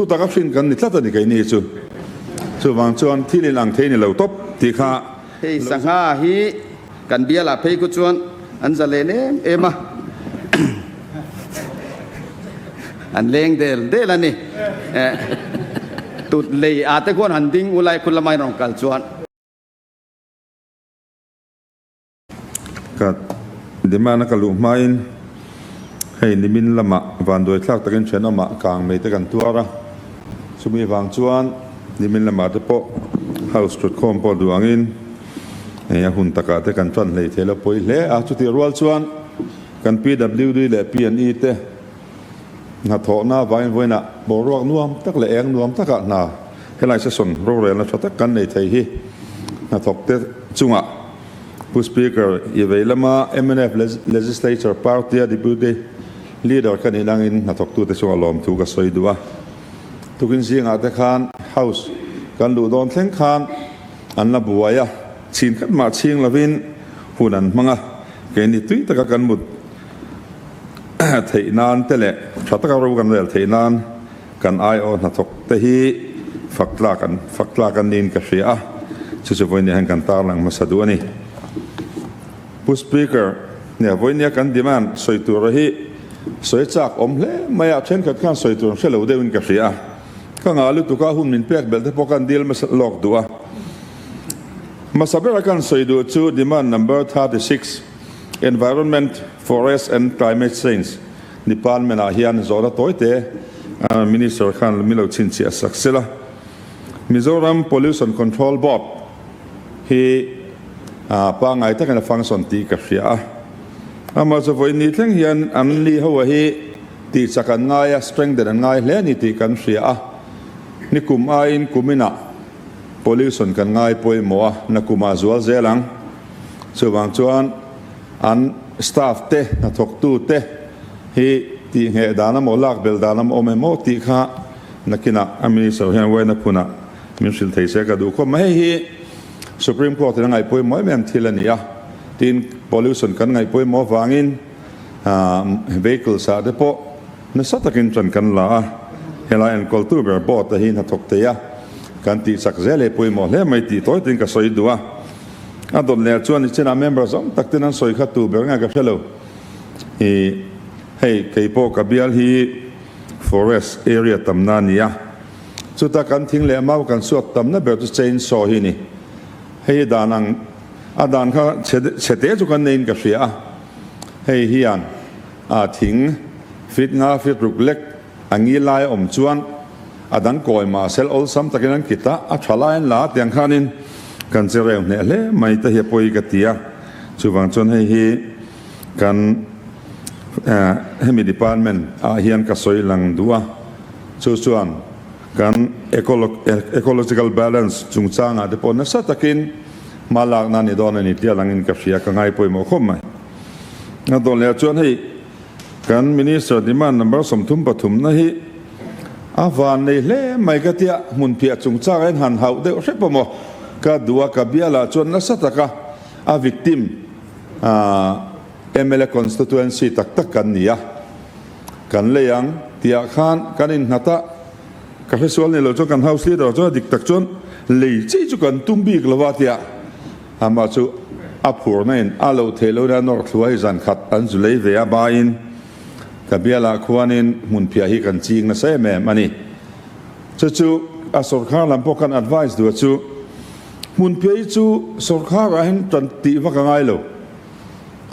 Thutak a hrin kan ni tlat a ni keini chu. Chuvang chuan thil in ang thei ni lo tawp tih kha. Hei sangha hi kan bialah phei khu chuan an za len em em a, an leng del del a ni. Tut lei ah te khuan han ding ulai khu lamah in rawn kal chuan. Ka demand a ka luh hmain hei nimin lamah vanduai thlak takin thenawmah kang mai te kan tuar a, chumi vang chuan nimin lamah te pawh house thutkhawm pawh duh angin hei a hun takah te kan tan hlei thei lo pawi hle a, chutih rual chuan kan PWD leh PNE te hnathawhna avangin vawiinah boruak nuam tak leh eng nuam takah hna helai session rorelna tha tak kan nei thei hi hnathawk te chungah Pu Speaker, i vei lama mnf Legislature Party-a Deputy Leader ka nih nangin hnathawktute chunga lawmthu ka sawi duh a. Tukin zingah te khan House kan luh dawn thleng khan an la buai a, chhin khat mah chhing lovin hun an hmang a, keini tui taka kan mut theih nan te leh tha taka ro kan rel theih nan kan aiawh hnathawk te hi fak tlak an fak tlak an niin ka hria a, chu chu vawinia hian kan tarlang hmasa duh a ni. Pu Speaker, nia vawinia kan demand sawi tura hi sawi chak awm hle mai a, thenkhat khan sawi tur an hre lo deuhin ka hria a, ka ngah lutuk a hun min pek belh te pawh kan dil hmasa lawk duh a. Hmasa bera kan sawi duh chu demand number 36, Environment, Forest and Climate Change, Department ah hian zawhna tawite Minister khan mi lo chhinchhiah sak sela. Mizoram Pollution Control Board hi pangngai takin a function tih ka hria a. Amah chu vawiin ni thleng hian an ni ho hi tih chak an ngai a, strengthen an ngai hle a ni tih kan hria a. Nikum aiin kuminah pollution kan ngai pawimawh a, nakumah zual zel ang. Chuvang chuan An staff te, hnathawktu te hi tihngheh dan amaw, lak bel dan amaw awm em aw tih kha nakinah a Minister hian uaina phunah min hrilh thei se ka duh khawp mai. Hei hi Supreme Court in a ngaihpawimawh em em thil a ni a, tin pollution kan ngaihpawimawh avangin vehicles ah te pawh nasa takin ṭan kan la a, helai enkawltu ber board a hi hnathawk thei a, kan tih chak zel hi pawimawh hle mai tih tawi tiin ka sawi duh a. A dawt leh chuan i chenah member zawng tak ten an sawi kha tu ber nge ka hre lo. I hei kei pawh ka bial hi forest area tamna a ni a, chuta kan thing leh mau kan suat tamna ber chu chain saw hi a ni. Hei hi dan ang a dan kha chhe chhe te chu kan neiin ka hria a, hei hian a thing fit nga fit ruk lek a ngil lai a awm chuan a dang kawi mah sel awlsam takin an kit a, a tha lai an la a tiang khanin kan che reu hneh hle mai te hi a pawi ka ti a, chuvang chuan hei hi kan hemi department ah hian ka sawi lang duh a, chu chuan kan ecological balance chungchangah te pawh nasa takin hma lakna a ni dawn a ni tih a langin ka hria, ka ngai pawimawh khawp mai. A dawn leh ah chuan hei. Kan Minister demand number 33 na hi a van nei hle mai ka tia, hmun phiah chungchang a inhan hauh deuh hrep a maw? Ka duh a, ka bialah chuan nasa taka a victim mla constituency tak tak kan ni a, kan lei ang tihah khan kan innghat a, ka hresual ni lo chuan kan house leader chuan a dik tak chuan lei chi chu kan tum bik lo a tia. Amah chu a phurna in a lo theih loh in a nawr thlu a, hei zan khat an zu lei ve a, baiin ka bialah khuanin hmunphiah hi kan ching nasa em em a ni. Chu chu a sawrkhar lam pawh khan advice duh a chu, hmunphiah hi chu sawrkhar ah hian tan tih vak a ngai lo,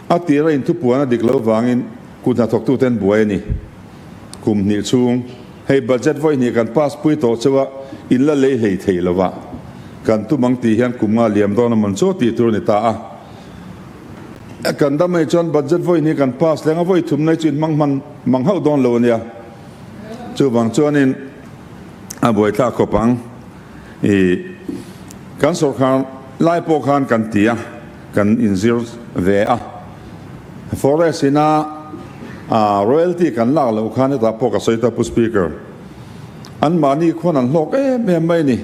a tir a inthupuan a dik lo vangin kut hnathawk tuten buai a ni. Kum hnih chhung hei budget vawi hnih kan pass pui tawh cheu a, in la lei hlei thei lo va, kan tum ang tih hian kum nga liam dawn a mawn chu tih tur a ni ta a. Kan dam hei chuan budget vawi hnih kan pass leng a, vawi thum nei chu in hmang hman mang hauh dawn lo a nia. Chuvang chuanin a buaithlak khawp ang. I kan sawrkhar lai pawh khan kan ti a, kan inzir ve a. Forest ina royalty kan lak loh khan hetah pawh ka sawi ta Pu Speaker, anmahni khuan an hlawk em em mai a ni.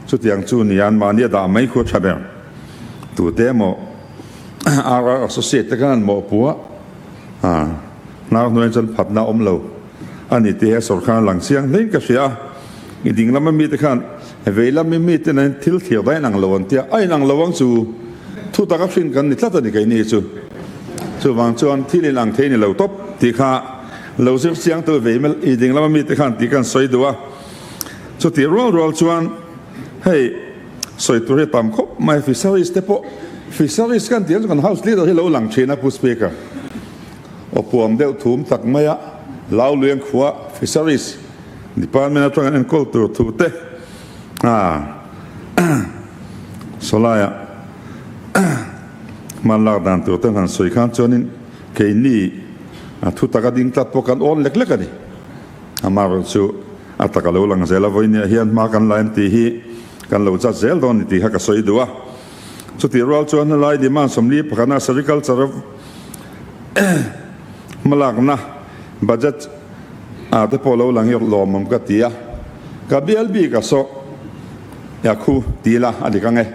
Chutiang chu nia anmahni a dah mai khu a tha ber. Tute emaw RR Associate te khan an mawhpu a, hnar hnuaiah chuan phatna a awm lo. a ni tih he sawrkar lang chiang hlein ka hria a. I ding lama mite khan vei lami mite nen thil thlir daih inang lo an tia, a inang lo ang chu thu taka hrin kan ni tlat a ni keini chu. Chuvang chuan thil inang thei ni lo tawp tih kha lo zir chiang tu vei i ding lama mite khan tih kan sawi duh a. Chutih rual rual chuan hei sawi tur hi tam khawp mai, fisheries te pawh fisheries kan tih ang chu kan house leader hi lo lang thin a Pu Speaker. Aw puam deuh thum tak mai a, Lauluiang khua Fisheries Department atang an enkawl tur thu te sawlaiah hman lak dan tur te an han sawi khan chuanin keini thu taka ding tlat pawh kan awn lek lek a ni. Amaherawhchu a taka lo lang zel a, vawinia hian hma kan la em tih hi kan lo chat zel dawn ni tih kha ka sawi duh a. Chutih rual chuan helai demand 40 pakhatna Sericulture hmalakna budget ah te pawh lo lang hi lawmawm ka ti a, ka bial bik a sawh ya khu ti ila a dik ang e.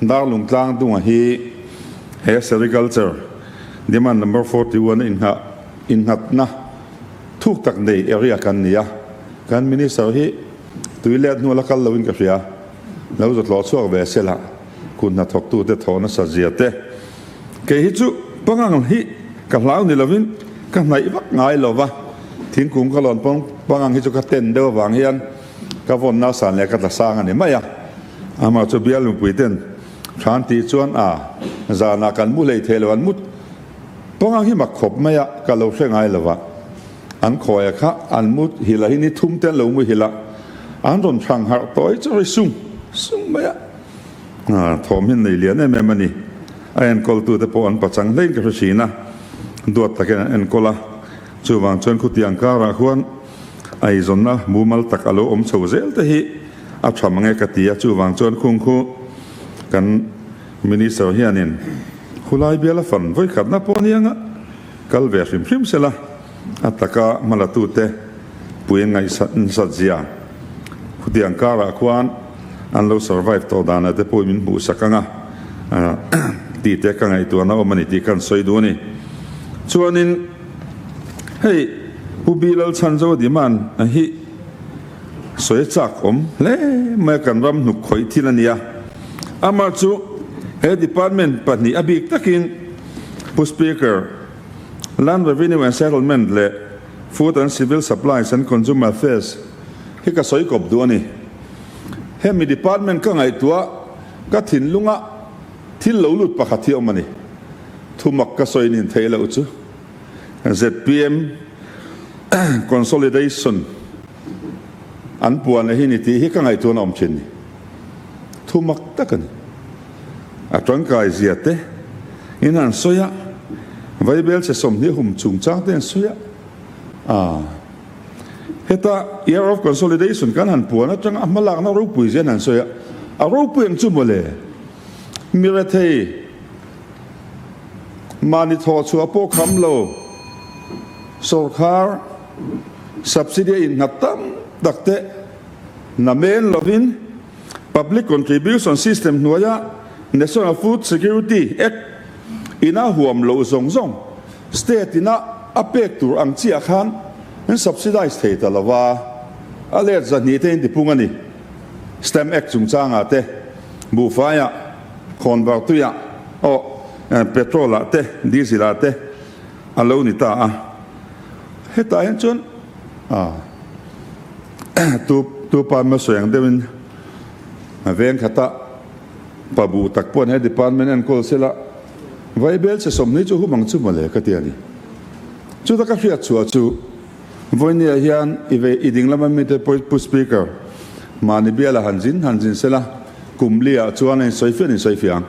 Darlung tlang dunga hi he Sericulture demand number 41 a inngah innghatna thuk tak nei area kan ni a, kan minister hi tui let hnu la kal loin ka hria. Lo za tlawh chhuak ve sela, kut hnathawktute thawh nasa zia te. Kei hi chu pangang hi ka hlau ni lovin ka hnaih vak ngai lo va, thingkung ka lawn pawn pangang hi chu ka ten deuh avang hian ka vawnna san leh ka tla sang a ni mai a. Amah chu bial mipui ten than tih chuan a zanah kan mu hlei thei lo an mut pangang hi mak khawp mai a, ka lo hre ngai lo va. An khawi a kha an mu hil a hi ni thum te an lo mu hil a, an rawn hrang harh tawi chawi sung sung mai a, thawm hi nei lian em em a ni. A enkawltu te pawh an pachang hlein ka hre thin a, duat takin an enkawl a, chuvang chuan khutiang karah khuan eizawnna mumal tak a lo awm chho zel te hi a tha mang e ka ti a, chuvang chuan khung khu kan Minister hianin khulai biala fan vawikhatna pawh a ni ang a. Kal ve hrim hrim sela, a taka hmalatute pui an ngaihsat zia khutiang karah khuan an lo survive tawh danah te pawh min hmuhsak ang a tih te ka ngaihtuahna awm a ni tih ka han sawi duh a ni. Chuanin hei Pu Bi Lalchhanzo demand hi sawi a chak awm hle mai a, kan ram hnuk khawih thil a ni a, amah chu he department pahnih a bik takin Pu Speaker, Land Revenue and Settlement leh Food and Civil Supplies and Consumer Affairs hi ka sawi kawp duh a ni. Hemi department ka ngaihtuah ka thinlunga thil lo lut pakhat hi awm a ni. Thumak ka sawi nin theih loh chu zpm consolidation an puan leh hi ni tih hi ka ngaihtuahna awm thin ni. Thumak tak a ni. A tangkai zia te in an sawi a, Vaibel chhe 20 hum chungchang te an sawi a, aa heta Year of Consolidation kan han puan atanga a hmalakna ropui zia an han sawi a, a ropui ang chu mawle, mi rethei mahni thawh chhuah pawh kham lo, sawrkhar subsidy a innghat tam tak te namen lovin, Public Contribution System hnuaia National Food Security Act ina huam loh zawng zawng state ina a pek tur ang chiah khan an subsidize thei ta lo va, a let 200 te in tipung a ni. Stamp Act chungchangah te, buhfaiah, khawnvartuiah, aw, petrol-ah te, diesel-ah te a lo ni ta a. Hetah hian chuan a. Tu pa hmasawi ang deuhin a veng khata pa buh tak pawh an he department enkawl sela vaibel che 20 chu hum ang chu mawle ka ti a ni. Chuta ka hriat chhuah chu vawinia hian i vei i ding lama mite Pu Speaker mahni biala han zin han zin sela kum liah chuan a insawi fiah an insawi fiah ang.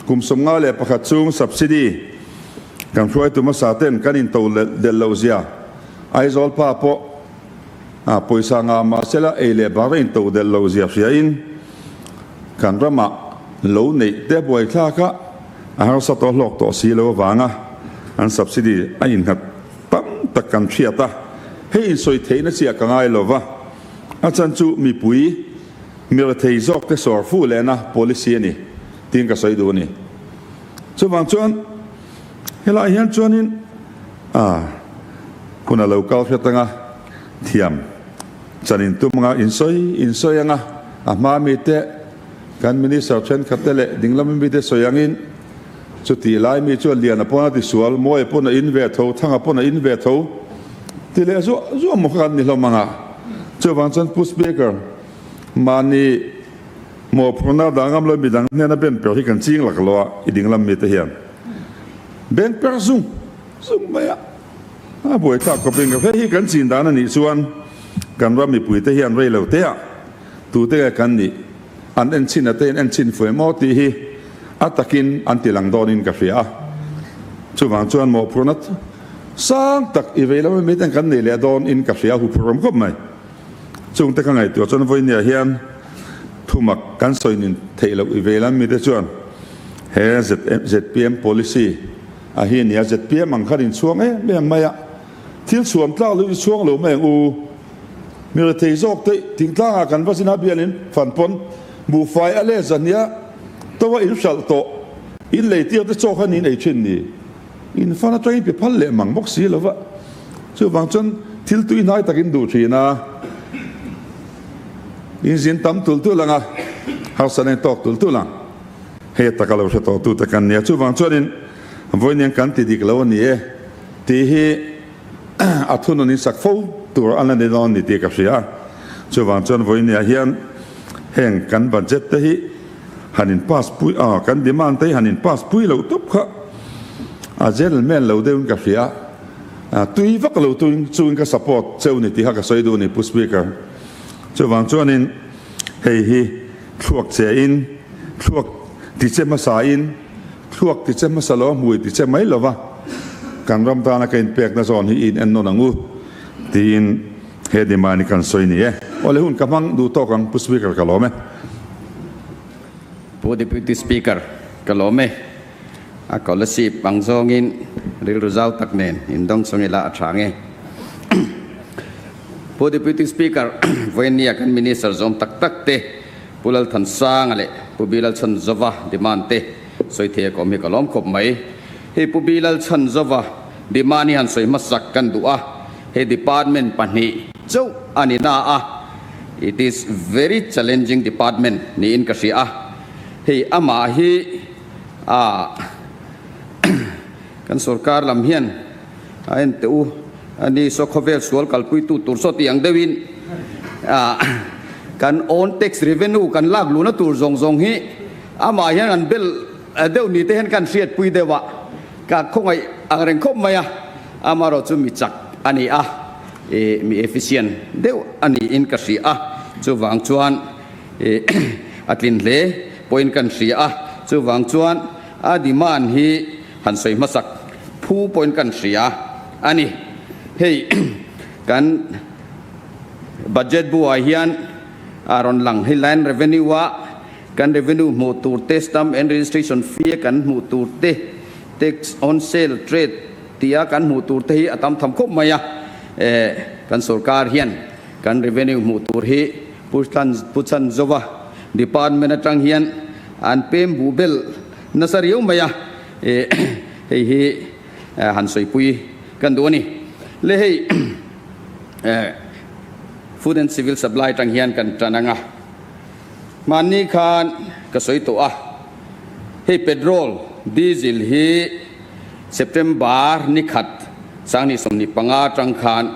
Kum 51 chhung subsidy kan hruaitu hmasa ten kan into delh loh zia Aizawl pa pawh A pawisa ngah mahsela ei leh bar a into delh lo zia hriain kan ramah lo neih te buaithlak a, a harsa tawh hlawk tawh si lo avanga an subsidy a innghat tam tak kan hriat a, hei insawi theihna chiah ka ngai lo va, a chan chu mipui mi rethei zawk te sawr fu lehna policy a ni tiin ka sawi duh a ni. Chuvang chuan helaiah hian chuanin a hun a lo kal hret anga. Thiam chan in tum anga in sawi in sawi anga a hma mite kan minister thenkhat te leh dinglam mite sawi angin chutih lai mi chuan Liana pawn a tisual, Mawia pawn a in ve tho, Thanga pawn a in ve tho ti leh zuah zuah maw kha kan ni hlawm anga chuvang chuan Pu Speaker mahni mawhphurhna dah ngam lo midang hnena ben per hi kan ching lak lo a i dinglam mite hian ben per zung zung mai a. A buaithlak khawp in hei hi kan chin dan a nih chuan kan ram mipuite hian rei lo te ah tute nge kan nih an en chhin a te in en chhin fu em aw tih hi a takin an ti lang dawn in ka hria a. Chuvang chuan mawhphurhna sang tak i vei lam ami ten kan nei leh dawn in ka hria a huphurh awm khawp mai. Chungte ka ngaihtuah chuan vawinia hian thumak kan sawi nin theih loh i vei lam mi te chuan he zpm policy A hi nia zpm ang khan inchhuang em em mai a, thil chhuan tlak lo inchhuang lo mai ang u. Mi rethei zawk te thingtlangah kan va zin a bialin fan pawn buhfai a let zahnia to a inhralh tawh in lei tir te chaw khan in ei thin ni. In fan atangin pe phal leh mang bawk si lova, chuvang chuan thil tui hnai tak in duh thin a, in zin tam tul tul ang a, harsatna in tawk tul tul ang. Hei taka lo hre tawh tute kan nia. Chuvang chuanin vawiin kan ti dik lo a ni e tih hi a thunawn in sak fo tur a la ni dawn ni tih ka hria a. Chuvang chuan vawiin hian heng kan budget te hi han in pass pui a, kan demand te hi han in pass pui loh tawp kha a gentleman lo deuhin ka hria a. Tui vak lo chungin ka support cheu ni tih kha ka sawi duh a ni Pu Speaker. Chuvang chuanin hei hi. Thluak che in, thluak ti che hmasa in, thluak ti che hmasa lo a hmui ti che mai lova kan ram tana ka inpekna zawn hi in en nawn ang u tiin he demand hi kan sawi ni e. Awle hun ka hmang duh tawk ang Pu Speaker ka lawm e. Pu Deputy Speaker ka lawm e. A scholarship ang zawngin rilru zau tak nen indawng chawng ila a tha nge. Pu Deputy Speaker, vawiinnia kan Minister zawm tak tak te, Pu Lalthansanga leh Pu Bilalchhanzova demand te sawi thei a ka awm hi ka lawm khawp mai. Hei Pu Bilalchhanzova demand hi han sawi hmasak kan duh a, hei department pahnih chauh a ni na a, it is very challenging department niin ka hria a, hei amah hi a kan sorkar lam hian a en teh u a ni saw khawvel sual kalpuitu tur saw tih ang deuhin kan own tax revenue kan lak luhna tur zawng zawng hi amah hian an bel deuh ni te hian kan hriatpui deuh a ka khawngaih ang reng khawp mai a amaherawh chu mi chak a ni a mi efficient deuh a niin ka hria a chuvang chuan a tlin hle pawhin kan hria a, chuvang chuan a demand hi han sawi hmasak phu pawhin kan hria a ni. Hei kan budget buah hian a rawn lang hi land revenue a kan revenue hmuh tur te, stamp and registration fee a kan hmuh tur te, tax on sale trade tia kan hmuh tur te hi a tam tham khawp mai a, kan sorkar hian kan revenue hmuh tur hi Pu Pu Chhanzova department atang hian an pem buh bel nasa riau mai a, hei hi han sawipui kan duh a ni. Le hei Food and Civil Supply atang hian kan tan ang a, hmanni khan ka sawi tawh a, hei petrol, diesel hi September ni khat sanghnih 25 atang khan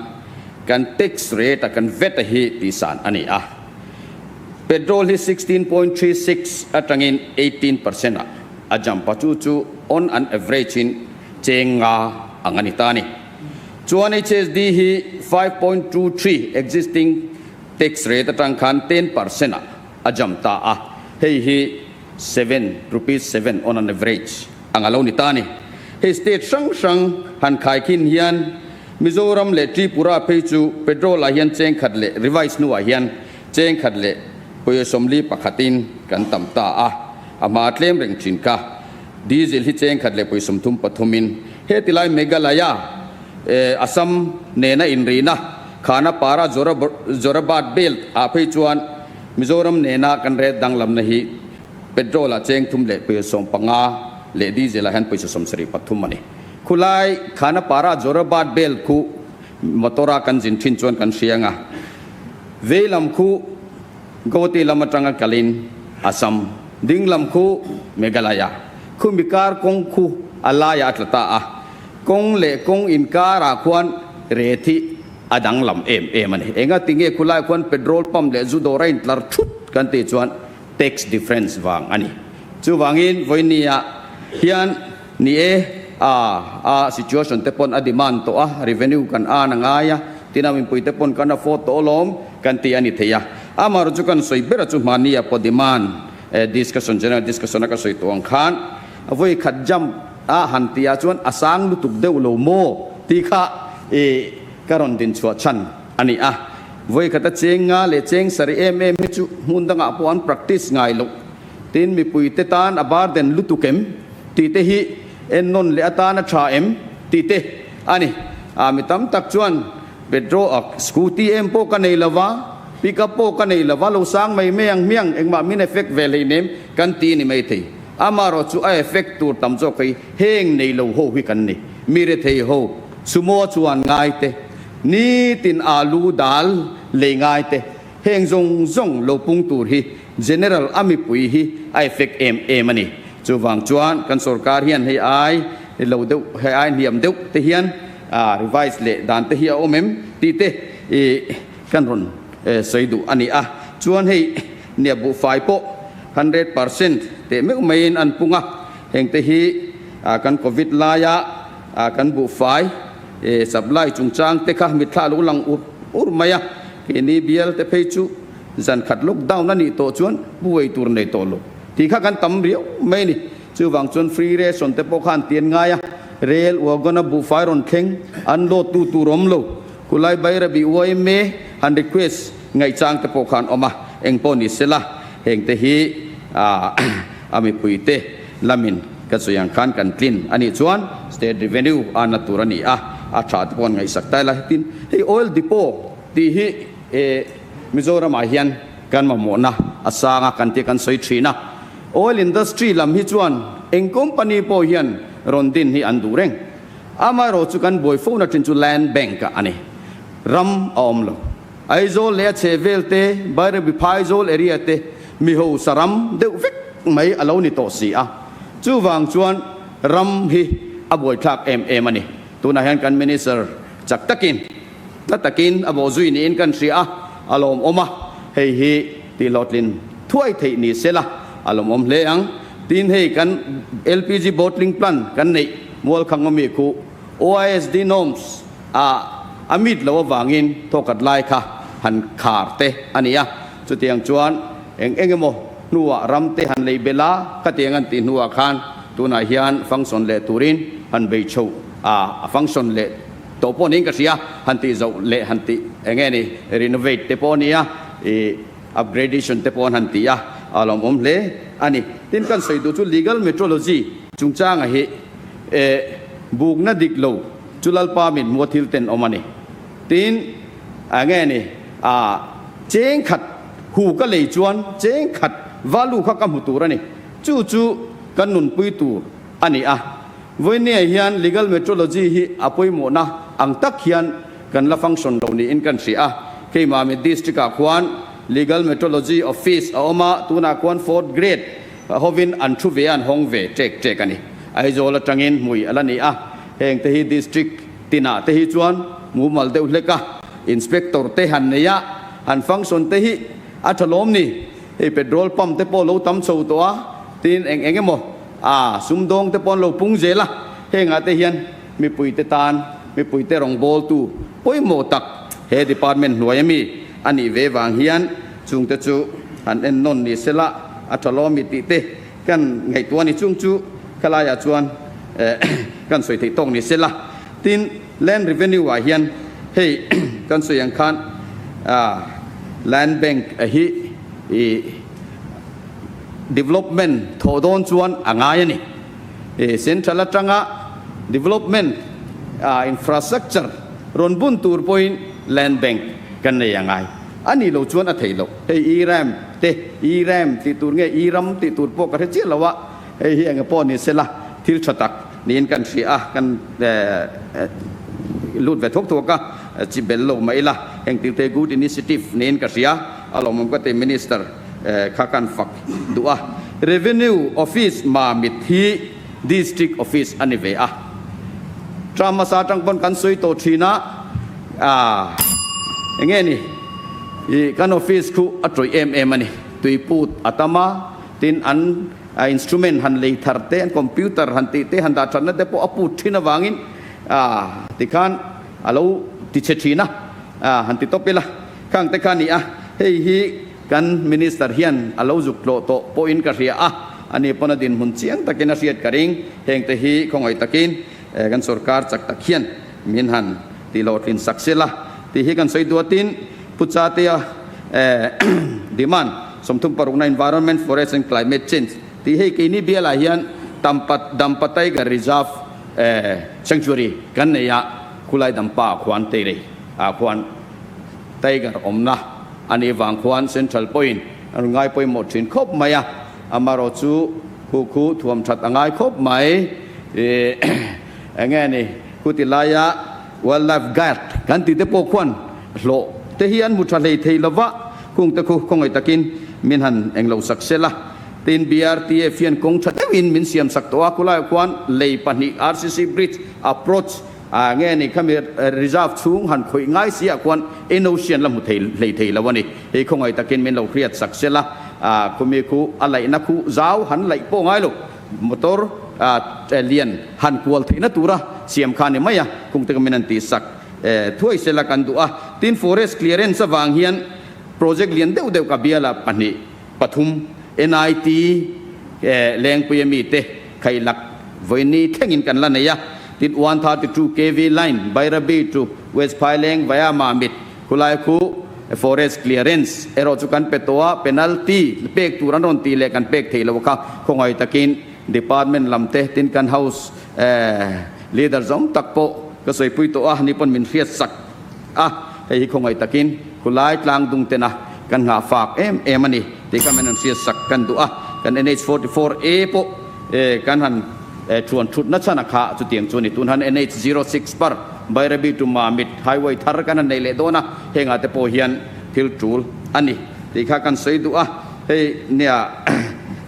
Kan tax rate a kan vet a hi tihsan a ni a. Petrol hi 16.36 atangin 18% ah a jump a, chu chu on an average in cheng nga ang a ni ta a ni. Chuan HSD hi 5.23 existing tax rate atang khan 10% ah a jump ta a, hei hi ₹7 on an average ang a lo ni ta a ni. Hei state hrang hrang han khaikhin hian Mizoram leh Tripura phei chu petrol ah hian cheng khat leh revise hnuah hian cheng khat leh pawisa sawmli pakhatin kan tam ta a, a hma tlem reng thin kha. Diesel hi cheng khat leh pawisa sawmthum pathumin heti lai Meghalaya, Assam nena inrihna Khanapara Jorabat belt ah phei chuan Mizoram nena kan ret danglamna hi petrol ah cheng thum leh pawisa 15 leh diesel ah hian pawisa 73 a ni. Khulai Khanapara Jorabat belt khu Motor a kan zin thin chuan kan hria anga vei lam khu Guwahati lam atanga kalin Assam, ding lam khu Meghalaya khu mikar kawng khu a laiah a tla ta a, kawng leh kawng inkarah khuan rate hi a danglam em em a ni. Enga tinge khulaiah khuan petrol pump leh zu dawr a intlar thut kan tih chuan tax difference vang a ni. Chuvangin vawinia hian ni e, a a situation te pawn a demand tawh a, revenue kan earn a ngai a, tina mipui te pawn kan afford tawh alawm kan tih a ni thei a. Amaherawhchu chu kan sawi ber a chu hmahnia pawh demand discussion, general discussion a ka sawi tawh ang khan vawi khat jump a han tih ah chuan a sang lutuk deuh lo maw tih kha i ka rawn din chhuah chhan a ni a. Vawi khata cheng nga leh cheng sarih em em hi chu hmun dangah pawh an practice ngai loh. Tin, mipuite tan a burden lutuk em tih te hi ennawn leh atan a tha em tih te a ni. A mi tam tak chuan petrol a scooty em pawh ka nei lova, pickup pawh ka nei lova, lo sang mai mai ang hmiang engmah min effect ve hleinem kan ti ni maithei. Amaherawh chu a effect tur tam zawk hi heng nei lo ho hi kan ni. Mi rethei ho, sumo chuan ngai te, nitin alu dal lei ngai te, Heng zawng zawng lo pung tur hi General a mipui hi a effect em em a ni. Chuvang chuan kan sorkar hian hei ai lo deuh, hei ai hniam deuh te hian revise leh dan te hi a awm em tih te kan rawn sawi duh a ni a. Chuan hei nia buhfai pawh 100% teh meuh maiin an pung a, heng te hi kan covid laia kan buhfai supply chungchang te kha mitthla lo lang ur ur mai a. Keini bial te phei chu zan khat lockdown a nih tawh chuan buai tur nei tawh lo tih kha kan tam riau mai a ni. Chuvang chuan free ration te pawh kha an tian ngai a, rail wagon a buhfai rawn thleng an load tu tur awm lo. Khulai Bairabi yma han request ngaihchang te pawh kha an awm a, eng pawh ni sela heng te hi a mipui te lamin ka sawi ang khan kan tlin a nih chuan state revenue a na tur a ni a, a tha te pawh an ngaihsak ta ila hetin hei oil depot Tih hi e Mizoramah hian kan mamawhna a sang a kan tih kan sawi thin a. Oil industry lam hi chuan eng company pawh hian rawn din hi an duh reng. Amaherawh chu kan buai fona thin chu land bank ah a ni. Ram a awm lo. Aizawl leh a chheh vel te, Bairabi Phaizawl area te mi hausa ram deuh vek mai a lo ni tawh si a. Chuvang chuan ram hi a buaithlak em em a ni. Tunah hian kan Minister chak takin Tla takin a bawhzui niin kan hria a, a lawmawm a, hei hi tihhlawhtlin thuai theih ni sela a lawmawm hle ang. Tin, hei kan LPG bottling plant kan neih Mualkhang awmi khu OISD norms a a meet lo avangin thawkhat lai kha han khar te a ni a, chutiang chuan eng eng emaw hnuah ram te han lei belh a, khatiang an tih hnuah khan tunah hian function leh turin han bei chho a, a function leh Tawh pawh niin ka hria, han tih zoh leh han tih eng nge ni, renovate te pawh a nia, ih upgradation te pawh an han ti a, a lawmawm hle a ni. Tin, kan sawi duh chu legal metrology chungchanga hi eh bukna dik lo chu Lalpa min hmua thil ten awm a ni. Tin, eng nge ni, ah cheng khat hu ka lei chuan cheng khat value kha ka hmu tur a ni. Chu chu kan nunpui tur a ni a. Vawinia hian Legal Metrology hi a pawimawhna ang tak hian kan la function lo niin kan hria a. Keimahmi District ah khuan Legal Metrology Office a awm a, tunah khuan Fourth Grade hovin an thu ve a, an hawng ve ṭek ṭek a ni. Aizawl atangin hmui a la ni a, heng te hi District tinah te hi chuan mumal deuh hlek a, Inspector te han nei a, han function te hi a ṭha lawm ni. Hei petrol pump te pawh lo tam chho tawh a, tin eng eng emaw A sumdawng te pawh an lo pung zel a, hengah te hian mipuite tan mipuite rawngbawltu pawimawh tak he department hnuai ami a nih ve vang hian chungte chu han en nawn ni sela a tha lawmi tih te kan ngaihtuah a ni. Chung chu khalaiah chuan kan sawi theih tawk ni sela. Tin, land revenue ah hian hei kan sawi ang khan land bank hi ih Development thawh dawn chuan a ngai a ni. Central atanga development infrastructure rawn bun tur pawhin land bank kan nei a ngai. A nih loh chuan a theih loh. Hei E-ramp te, E-ramp tih tur nge E-ram tih tur pawh ka hre chiah lo a, hei hi eng pawh ni sela thil tha tak niin kan hria a, kan lut ve thuak thuak a. chi bel lo mah ila, heng thil te good initiative niin ka hria, a lawmawm ka ti Minister kha kan fak duh a. Revenue Office Mamit hi District Office a ni ve a, term hmasa atang pawn kan sawi tawh thin a, eng nge ni i kan office khu a tawih em em a ni, tuiput a tam a, tin an instrument han lei thar te, an computer han tih te, han dah thatna te pawh a put thin avangin tikhan a lo ti chhe thin a, han ti tawp ila khang te kha a ni a, hei hi Kan Minister hian a lo zuk tlawh tawh pawhin ka hria a, ani pawn a dinhmun chiang takin a hriat ka ring. Hengte hi khawngaih takin kan sorkar chak tak hian min han tih hlawhtlin sak sela tih hi kan sawi duatin Pu Chatea demand 36na Environment, Forest and Climate Change tih hei keini bialah hian Tampa Dampa Tiger Reserve Sanctuary kan nei a, khulai Dampa ah khuan Teirei ah khuan Tiger awmna A nih vang khuan Central pawhin an ngai pawimawh thin khawp mai a, amarawh chu khu khu thuam that a ngai khawp mai. Eng nge ni, khu ti laia Wildlife Guard kan tih te pawh khuan hlawh te hi an hmu tha hlei thei lova, khung te khu khawngaih takin min han englo sak sel a. Tin, BRTF hian kawng tha deuhin min siam sak tawh a, khulaiah khuan lei pahnih RCC Bridge approach A nge ni khami reserve chhung han khawih ngai si ah khuan NOC an la hmu thei hlei thei lo a ni. Hei khawngaih takin min lo hriat sak sel a, khumi khu a laihna khu zau han laih pawh ngai lo, motor lian han kual theihna tura siam kha a ni mai a, khung te kha min han tih sak thuai sel a kan duh a. Tin, forest clearance avang hian project lian deuh deuh ka bial ah pahnih pathum NIT Lengpui ami te Khailak vawiini thlengin kan la nei a, tin 132 KV line Bairabi to West Phaileng via Mamit khulai khu forest clearance erawh chu kan pe tawh a, penalty pek tur an rawn tih leh kan pek theih loh kha khawngaih takin department lam te tin kan house leader zawng tak pawh ka sawipui tawh a, ni pawn min hriat sak a, hei hi khawngaih takin khulai tlang dung tena kan nghah fak em em a ni tih kha min rawn hriat sak kan duh a, kan NH 44 A pawh kan han thuan thutna chhan a kha chutiang chu a ni. Tun han NH 06 par Bairabi to Mamit highway thar kan han nei leh dawn a, hengah te pawh hian thil tul a ni tih kha kan sawi duh a, hei nia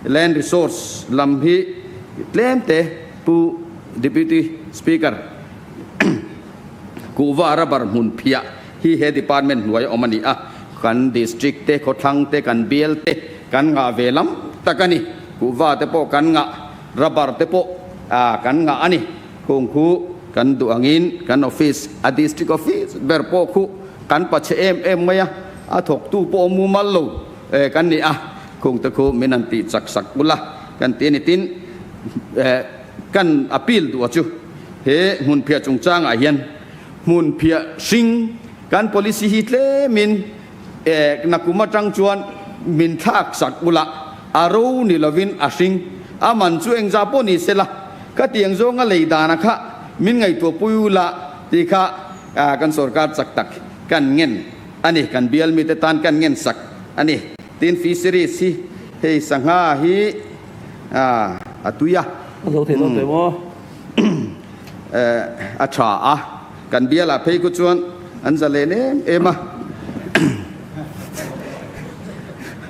land resource lam hi tlem te Pu Deputy Speaker Kuhva rubber hmun phiah hi he department hnuai a awm a ni a, kan district te, khawthlang te, kan bial te kan ngah ve lam tak a ni. Kuhva te pawh kan ngah, rubber te pawh kan ngah a ni. Khung khu kan duh angin kan office, a district office ber pawh khu kan pachhe em em mai a, a thawktu pawh awm mumal lo kan ni a, khung te khu min han tih chak sak ula kan ti a ni. Tin, kan appeal duh a chu. He hmunphiah chungchangah hian hmunphiah hring kan policy hi tlemin nakum atang chuan min thlak sak ula, a ro ni lovin a hring a man chu engzah pawh ni sela, khatiang zawnga lei dana kha min ngaihtuahpui ula tih kha kan sorkar chak tak kan ngen a ni, kan bial mite tan kan ngen sak a ni. Tin fisheries hi hei sangha hi a tui a. A zo thei dawn teh maw? A tha a, kan bialah phei khu chuan an za len em em a,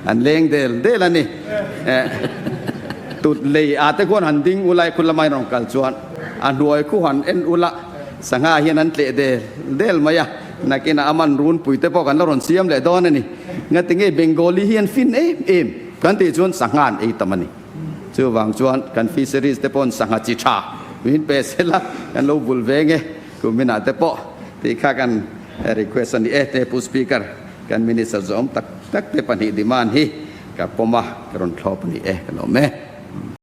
an leng del del a ni. Tut lei ah te khuan han ding ula, khu lamah in rawn kal chuan a hnuai khu han en ula, sangha hian an tleh del del mai a, nakinah a man runpui te pawh kan la rawn siam leh dawn a ni. Ngatinge Bengali hi an fin em em kan tih chuan sangha an ei tam a ni. Chuvang chuan kan fisheries te paw'n sangha chi tha min pe sela kan lo bul ve nge kuminah te pawh tih kha kan request a ni e te Pu Speaker, kan Minister zawm tak tak te pahnih demand hi ka pawm a, ka rawn thlawp a ni e, ka lawm e.